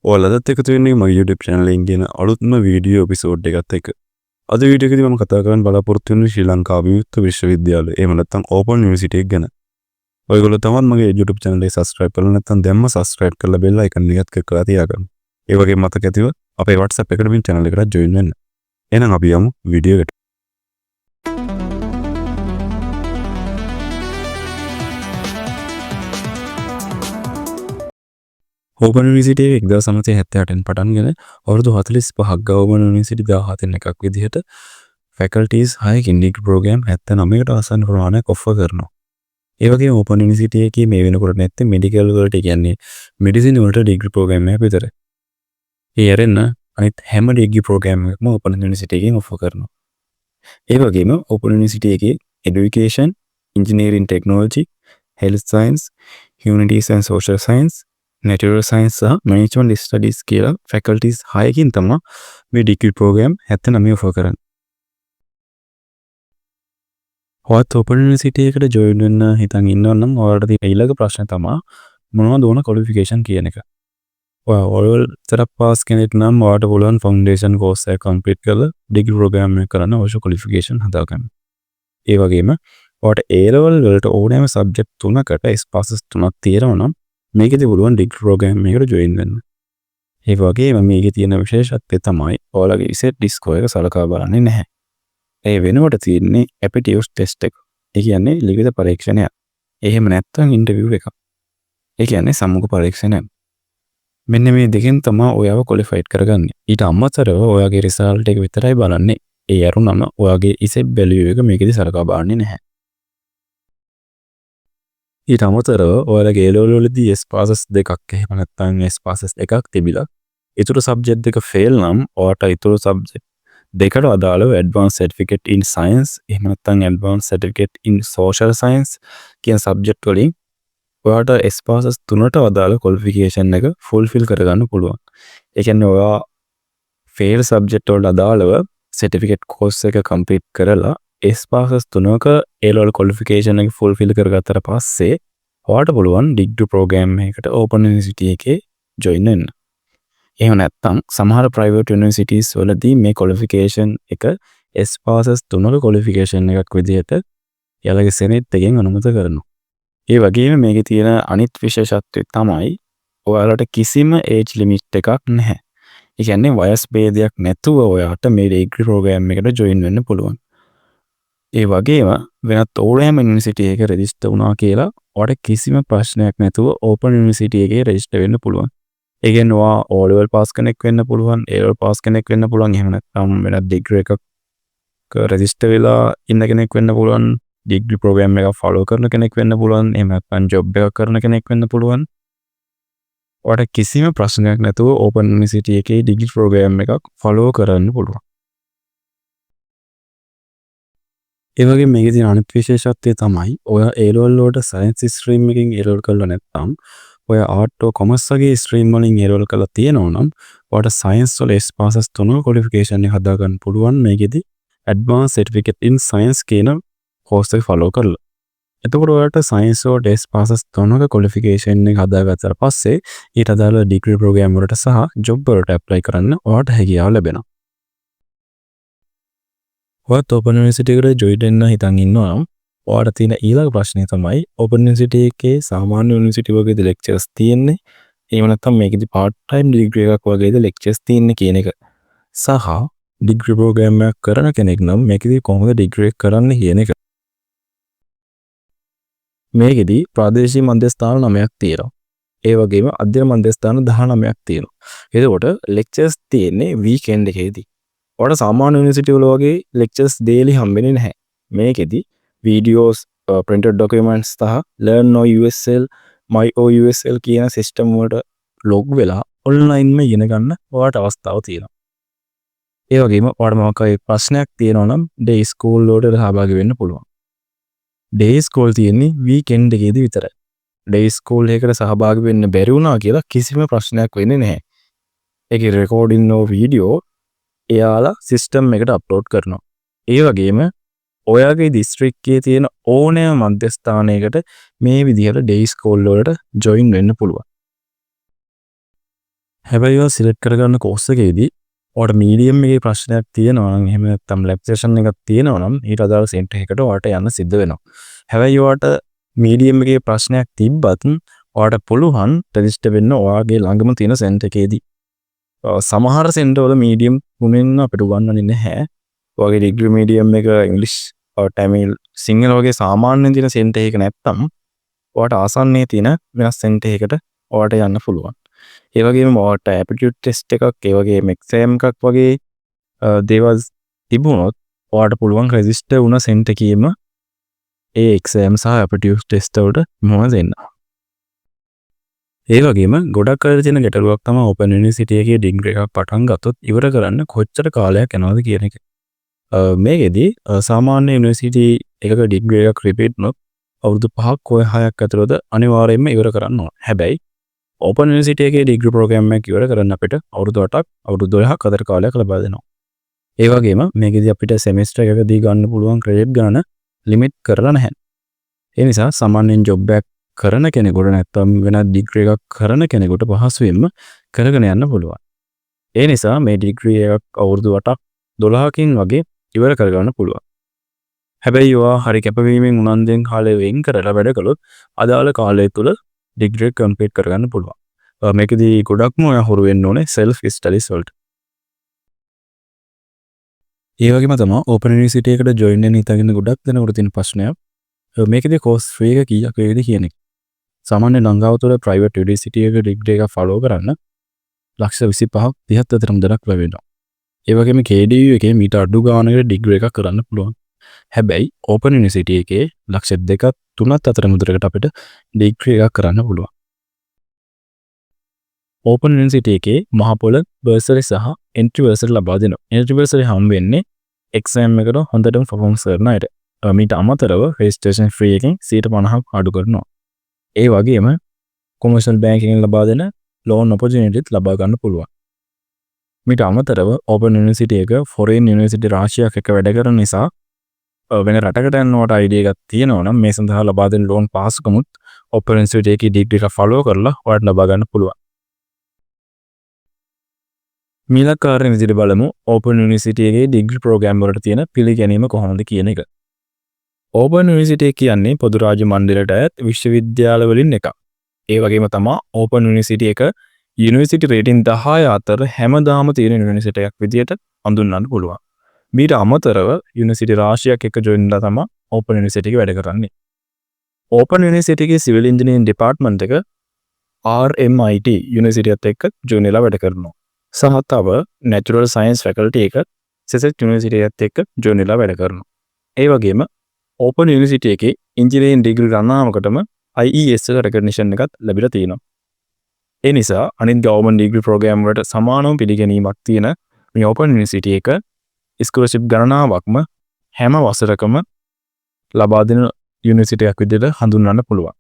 ඔයාලා අදත් එකතු වෙන්නේ මගේ YouTube channel එකෙන් කියන අලුත්ම වීඩියෝ එපිසෝඩ් එකත් එක්ක. අද වීඩියෝ එකේදී මම කතා කරන්න බලාපොරොත්තු වෙන්නේ ශ්‍රී ලංකා විවෘත විශ්වවිද්‍යාලය, එහෙම නැත්නම් ඕපන් යුනිවර්සිටි එක ගැන. ඔයගොල්ලෝ තාමත් මගේ YouTube channel එක subscribe කරලා නැත්නම් දැන්ම subscribe කරලා bell icon එකත් ක්ලික් කරලා තියාගන්න. ඒ වගේම මතක ඇතිව අපේ WhatsApp Academy channel එකට join වෙන්න. එහෙනම් අපි යමු වීඩියෝ එකට. ඕපන් යුනිවර්සිටි එක 1978න් පටන්ගෙන අවුරුදු 45ක් ගවර්න්මන්ට් යුනිවර්සිටි 17න් එකක් විදිහට ෆැකල්ටිස් 6කින් ඩිග්‍රී ප්‍රෝග්‍රෑම් 79කට ආසන්න ප්‍රමාණයක් ඔෆර් කරනවා. ඒ වගේම ඕපන් යුනිවර්සිටි එකේ මේ වෙනකොට නැත්තේ මෙඩිකල් වලට, ඒ කියන්නේ මෙඩිසින් වලට ඩිග්‍රී ප්‍රෝග්‍රෑම් එකක් විතරයි. ඒ ඇරෙන්න අනිත් හැම ඩිග්‍රී ප්‍රෝග්‍රෑම් එකක්ම ඕපන් යුනිවර්සිටි එකෙන් ඔෆර් කරනවා. ඒ වගේම ඕපන් යුනිවර්සිටි එකේ education, engineering technology, health science, humanities and social science, natural science සහ මැනේජ්මන්ට් ස්ටඩීස් කියලා ෆැකල්ටිස් 6කින් තමයි මේ ඩිග්‍රී ප්‍රෝග්‍රෑම් 79 ඔෆර් කරන්නේ. ඔයත් ඕපන් යුනිවර්සිටි එකට ජොයින් වෙන්න හිතන් ඉන්නවා නම් ඔයාලට තියෙන ඊළඟ ප්‍රශ්නේ තමයි මොනවද ඕන ක්වොලිෆිකේෂන් කියන එක. ඔයා O level විතරක් පාස් කෙනෙක් නම් ඔයාට පුළුවන් ෆවුන්ඩේෂන් කෝස් එක කම්ප්ලීට් කරලා ඩිග්‍රී ප්‍රෝග්‍රෑම් එක කරන්න අවශ්‍ය ක්වොලිෆිකේෂන් හදාගන්න. ඒ වගේම ඔයාට A level වලට ඕනෑම සබ්ජෙක්ට් තුනකට S passes තුනක් තියෙනවා නම් මේකෙදි පුළුවන් ඩිග්‍රී ප්‍රෝග්‍රෑම් එකකට ජොයින් වෙන්න. ඒ වගේම මේකේ තියෙන විශේෂත්වය තමයි ඔයාලගේ ඉසෙඩ් ස්කෝර් එක සලකා බලන්නේ නැහැ. ඒ වෙනුවට තියෙන්නේ ඇප්ටිටියුඩ් ටෙස්ට් එක. ඒ කියන්නේ ලිඛිත පරීක්ෂණයක්. එහෙම නැත්නම් ඉන්ටර්විව් එකක්. ඒ කියන්නේ සම්මුඛ පරීක්ෂණයක්. මෙන්න මේ දෙකෙන් තමයි ඔයාව ක්වොලිෆයිඩ් කරගන්නේ. ඊට අමතරව ඔයාගේ රිසල්ට් එක විතරයි බලන්නේ. ඒ ඇරුණම ඔයාගේ ඉසෙඩ් වැලියු එක මේකෙදි සලකා බලන්නේ නැහැ. ඊට අමතරව ඔයාලගේ A level වලදී S passes දෙකක්, එහෙම නැත්නම් S passes එකක් තිබිලා ඉතුරු සබ්ජෙක්ට් දෙක ෆේල් නම් ඔයාට ඉතුරු සබ්ජෙක්ට් දෙකට අදාළව ඇඩ්වාන්ස් සර්ටිෆිකේට් ඉන් සයන්ස්, එහෙම නැත්නම් ඇඩ්වාන්ස් සර්ටිෆිකේට් ඉන් සෝෂල් සයන්ස් කියන සබ්ජෙක්ට් වලින් ඔයාට S passes තුනට අදාළ ක්වොලිෆිකේෂන් එක ෆුල්ෆිල් කරගන්න පුළුවන්. ඒ කියන්නේ ඔයා ෆේල් සබ්ජෙක්ට් වලට අදාළව සර්ටිෆිකේට් කෝස් එක කම්ප්ලීට් කරලා S passes තුනක A level qualification එක ෆුල්ෆිල් කරගත්තට පස්සේ ඔයාට පුළුවන් ඩිග්‍රී ප්‍රෝග්‍රෑම් එකකට ඕපන් යුනිවර්සිටි එකේ ජොයින් වෙන්න. එහෙම නැත්නම් සමහර ප්‍රයිවට් යුනිවර්සිටිස් වලදී මේ ක්වොලිෆිකේෂන් එක S passes තුනක ක්වොලිෆිකේෂන් එකක් විදිහට එයාලගේ සෙනෙට් එකෙන් අනුමත කරනවා. ඒ වගේම මේකේ තියෙන අනිත් විශේෂත්වය තමයි ඔයාලට කිසිම ඒජ් ලිමිට් එකක් නැහැ. ඒ කියන්නේ වයස් භේදයක් නැතුව ඔයාට මේ ඩිග්‍රී ප්‍රෝග්‍රෑම් එකට ජොයින් වෙන්න පුළුවන්. ඒ වගේම වෙනත් ඕනෑම යුනිවර්සිටි එකක රෙජිස්ටර් වුණා කියලා ඔයාට කිසිම ප්‍රශ්නයක් නැතුව ඕපන් යුනිවර්සිටි එකේ රෙජිස්ටර් වෙන්න පුළුවන්. ඒ කියන්නේ ඔයා O level pass කෙනෙක් වෙන්න පුළුවන්, A level pass කෙනෙක් වෙන්න පුළුවන්, එහෙම නැත්නම් වෙනත් ඩිග්‍රී එකක් රෙජිස්ටර් වෙලා ඉන්න කෙනෙක් වෙන්න පුළුවන්, ඩිග්‍රී ප්‍රෝග්‍රෑම් එකක් ෆලෝ කරන කෙනෙක් වෙන්න පුළුවන්, එහෙම නැත්නම් ජොබ් එකක් කරන කෙනෙක් වෙන්න පුළුවන්. ඔයාට කිසිම ප්‍රශ්නයක් නැතුව ඕපන් යුනිවර්සිටි එකේ ඩිග්‍රී ප්‍රෝග්‍රෑම් එකක් ෆලෝ කරන්න පුළුවන්. ඒ වගේම මේකේ තියෙන අනිත් විශේෂත්වය තමයි ඔයා A level වලට සයන්ස් ස්ට්‍රීම් එකකින් A level කරලා නැත්නම් ඔයා ආර්ට් ඕ කොමර්ස් වගේ ස්ට්‍රීම් වලින් A level කරලා තියෙනවා නම් ඔයාට සයන්ස් වල S passes තුනක ක්වොලිෆිකේෂන් එක හදා ගන්න පුළුවන් මේකෙදි ඇඩ්වාන්ස් සර්ටිෆිකේට් ඉන් සයන්ස් කියන කෝස් එක ෆලෝ කරලා. එතකොට ඔයාට සයන්ස් වලට S passes තුනක ක්වොලිෆිකේෂන් එක හදාගත්තට පස්සේ ඊට අදාළ ඩිග්‍රී ප්‍රෝග්‍රෑම් වලට සහ ජොබ් වලට ඇප්ලයි කරන්න ඔයාට හැකියාව ලැබෙනවා. ඔයත් ඕපන් යුනිවර්සිටි එකට ජොයින් වෙන්න හිතන් ඉන්නවා නම් ඔයාට තියෙන ඊළඟ ප්‍රශ්නය තමයි ඕපන් යුනිවර්සිටි එකේ සාමාන්‍ය යුනිවර්සිටි වගේද ලෙක්චර්ස් තියෙන්නේ, එහෙම නැත්නම් මේකෙදි පාර්ට් ටයිම් ඩිග්‍රී එකක් වගේද ලෙක්චර්ස් තියෙන්නේ කියන එක, සහ ඩිග්‍රී ප්‍රෝග්‍රෑම් එකක් කරන කෙනෙක් නම් මේකෙදි කොහොමද ඩිග්‍රී එක කරන්නේ කියන එක. මේකෙදි ප්‍රාදේශීය මධ්‍යස්ථාන 9ක් තියෙනවා. ඒ වගේම අධ්‍යයන මධ්‍යස්ථාන 19ක් තියෙනවා. එතකොට ලෙක්චර්ස් තියෙන්නේ වීකෙන්ඩ් එකේදී. ඔයාලට සාමාන්‍ය යුනිවර්සිටි වල වගේ ලෙක්චර්ස් ඩේලි හම්බෙන්නේ නැහැ. මේකෙදි වීඩියෝස්, ප්‍රින්ටඩ් ඩොකියුමන්ට්ස් සහ Learn OUSL, My OUSL කියන සිස්ටම් වලට ලොග් වෙලා ඔන්ලයින්ම ඉගෙන ගන්න ඔයාලට අවස්ථාව තියෙනවා. ඒ වගේම ඔයාලට මොකක් හරි ප්‍රශ්නයක් තියෙනවා නම් ඩේ ස්කූල් වලට සහභාගී වෙන්න පුළුවන්. ඩේ ස්කූල් තියෙන්නේ වීකෙන්ඩ් එකේදී විතරයි. ඩේ ස්කූල් එකකට සහභාගී වෙන්න බැරි වුණා කියලා කිසිම ප්‍රශ්නයක් වෙන්නේ නැහැ. ඒකේ රෙකෝඩින් ඕ වීඩියෝ එයාලා සිස්ටම් එකට අප්ලෝඩ් කරනවා. ඒ වගේම ඔයාගේ දිස්ත්‍රික්කයේ තියෙන ඕනෑම මධ්‍යස්ථානයකට මේ විදිහට ඩේ ස්කූල් වලට ජොයින් වෙන්න පුළුවන්. හැබැයි ඔයා සිලෙක්ට් කරගන්න කෝස් එකේදී ඔයාට මීඩියම් එකේ ප්‍රශ්නයක් තියෙනවා නම්, එහෙම නැත්නම් ලැබ් සෙෂන් එකක් තියෙනවා නම්, ඊට අදාළ සෙන්ටර් එකකට ඔයාට යන්න සිද්ධ වෙනවා. හැබැයි ඔයාට මීඩියම් එකේ ප්‍රශ්නයක් තිබ්බත් ඔයාට පුළුවන් රෙජිස්ටර් වෙන්න ඔයාගේ ළඟම තියෙන සෙන්ටර් එකේදී. සමහර සෙන්ටර් වල මීඩියම් තුනෙන්ම අපිට උගන්වන්නේ නැහැ. ඔයාගේ ඩිග්‍රී මීඩියම් එක ඉංග්‍රීසි, ටැමිල්, සිංහල වගේ සාමාන්‍යයෙන් තියෙන සෙන්ටර් එකක නැත්තම් ඔයාට ආසන්නයේ තියෙන වෙනස් සෙන්ටර් එකකට ඔයාට යන්න පුළුවන්. ඒ වගේම ඔයාට ඇප්ටිටියුඩ් ටෙස්ට් එකක්, ඒ වගේම එක්සෑම් එකක් වගේ දේවල් තිබුණොත් ඔයාට පුළුවන් රෙජිස්ටර් වුණ සෙන්ටර් එකේම ඒ එක්සෑම් සහ ඇප්ටිටියුඩ් ටෙස්ට් වලට මුහුණ දෙන්න. ඒ වගේම ගොඩක් අයට තියෙන ගැටලුවක් තමයි ඕපන් යුනිවර්සිටි එකේ ඩිග්‍රී එකක් පටන් ගත්තොත් ඉවර කරන්න කොච්චර කාලයක් යනවද කියන එක. මේකෙදි සාමාන්‍ය යුනිවර්සිටි එකක ඩිග්‍රී එකක් රිපීට් වුණොත් අවුරුදු 5ක් හෝ 6ක් ඇතුළත අනිවාර්යයෙන්ම ඉවර කරන්න ඕන. හැබැයි ඕපන් යුනිවර්සිටි එකේ ඩිග්‍රී ප්‍රෝග්‍රෑම් එකක් ඉවර කරන්න අපිට අවුරුදු 8ක් අවුරුදු 12ක් අතර කාලයක් ලබා දෙනවා. ඒ වගේම මේකෙදි අපිට සෙමෙස්ටර් එකකදී ගන්න පුළුවන් ක්‍රෙඩිට් ගාන ලිමිට් කරලා නැහැ. ඒ නිසා සාමාන්‍යයෙන් ජොබ් එකක් කරන කෙනෙකුට නැත්නම් වෙනත් ඩිග්‍රී එකක් කරන කෙනෙකුට පහසුවෙන්ම කරගෙන යන්න පුළුවන්. ඒ නිසා මේ ඩිග්‍රී එකක් අවුරුදු 8ක් 12කින් වගේ ඉවර කරගන්න පුළුවන්. හැබැයි ඔයා හරි කැපවීමෙන් උනන්දුවෙන් කාලය වෙන් කරලා වැඩ කළොත් අදාළ කාලය තුල ඩිග්‍රී එක කම්ප්ලීට් කරගන්න පුළුවන්. මේකෙදි ගොඩක්ම ඔයා හුරු වෙන්න ඕනේ සෙල්ෆ් ස්ටඩීස් වලට. ඒ වගේම තමයි ඕපන් යුනිවර්සිටි එකට ජොයින් වෙන්න හිතාගෙන ගොඩක් දෙනෙකුට තියෙන ප්‍රශ්නයක්. මේකෙදි කෝස් ෆී එක කීයක් වේවිද කියන එක. සාමාන්‍ය ලංකාව තුළ ප්‍රයිවට් යුනිවර්සිටි එකක ඩිග්‍රී එකක් ෆලෝ කරන්න ලක්ෂ 25ක් 30ක් අතර මුදලක් ලැබෙනවා. ඒ වගේම KDU එකේ මීට අඩු ගානකට ඩිග්‍රී එකක් කරන්න පුළුවන්. හැබැයි ඕපන් යුනිවර්සිටි එකේ ලක්ෂ 2ක් 3ක් අතර මුදලකට අපිට ඩිග්‍රී එකක් කරන්න පුළුවන්. ඕපන් යුනිවර්සිටි එකේ මහ පොළ බර්සරි සහ එන්ට්‍රි බර්සරි ලබා දෙනවා. එන්ට්‍රි බර්සරි හම් වෙන්නේ එක්සෑම් එකට හොඳටම පර්ෆෝම්ස් කරන අයට. මීට අමතරව රෙජිස්ට්‍රේෂන් ෆී එකෙන් 50%ක් අඩු කරනවා. ඒ වගේම කොමර්ෂල් බැංක් එකෙන් ලබා දෙන ලෝන් ඔපචුනිටිත් ලබා ගන්න පුළුවන්. මීට අමතරව ඕපන් යුනිවර්සිටි එක ෆොරෙන් යුනිවර්සිටි රාශියක් එක්ක වැඩ කරන නිසා වෙන රටකට යන්න ඔයාට අයිඩියා එකක් තියෙනවා නම් මේ සඳහා ලබා දෙන ලෝන් පහසුකමුත් ඕපන් යුනිවර්සිටි එකේ ඩිග්‍රී එක ෆලෝ කරලා ඔයාට ලබා ගන්න පුළුවන්. මීළඟ කාරණේ විදිහට බලමු ඕපන් යුනිවර්සිටි එකේ ඩිග්‍රී ප්‍රෝග්‍රෑම් වලට තියෙන පිළිගැනීම කොහොමද කියන එක. ඕපන් යුනිවර්සිටි එක කියන්නේ පොදු රාජ්‍ය මණ්ඩලයට අයත් විශ්වවිද්‍යාල වලින් එකක්. ඒ වගේම තමා ඕපන් යුනිවර්සිටි එක යුනිවර්සිටි රේටින් 10 අතර හැමදාම තියෙන යුනිවර්සිටි එකක් විදිහට හඳුන්වන්න පුළුවන්. මීට අමතරව යුනිවර්සිටි රාශියක් එක්ක ජොයින් වෙලා තමා ඕපන් යුනිවර්සිටි එකේ වැඩ කරන්නේ. ඕපන් යුනිවර්සිටි එකේ සිවිල් ඉංජිනේරින් ඩිපාර්ට්මන්ට් එක RMIT යුනිවර්සිටියත් එක්ක ජොයින් වෙලා වැඩ කරනවා. සහ තව නැචරල් සයන්ස් ෆැකල්ටි එක සසෙක්ස් යුනිවර්සිටියත් එක්ක ජොයින් වෙලා වැඩ කරනවා. ඒ වගේම ඕපන් යුනිවර්සිටි එකේ ඉංජිනේරින් ඩිග්‍රී ගණනාවකටම IES එක රෙකග්නිෂන් එකත් ලැබිලා තියෙනවා. ඒ නිසා අනිත් ගවර්න්මන්ට් ඩිග්‍රී ප්‍රෝග්‍රෑම් වලට සමානව පිළිගැනීමක් තියෙන මේ ඕපන් යුනිවර්සිටි එක ස්කෝලර්ෂිප් ගණනාවක්ම හැම වසරකම ලබා දෙන යුනිවර්සිටි එකක් විදිහට හඳුන්වන්න පුළුවන්.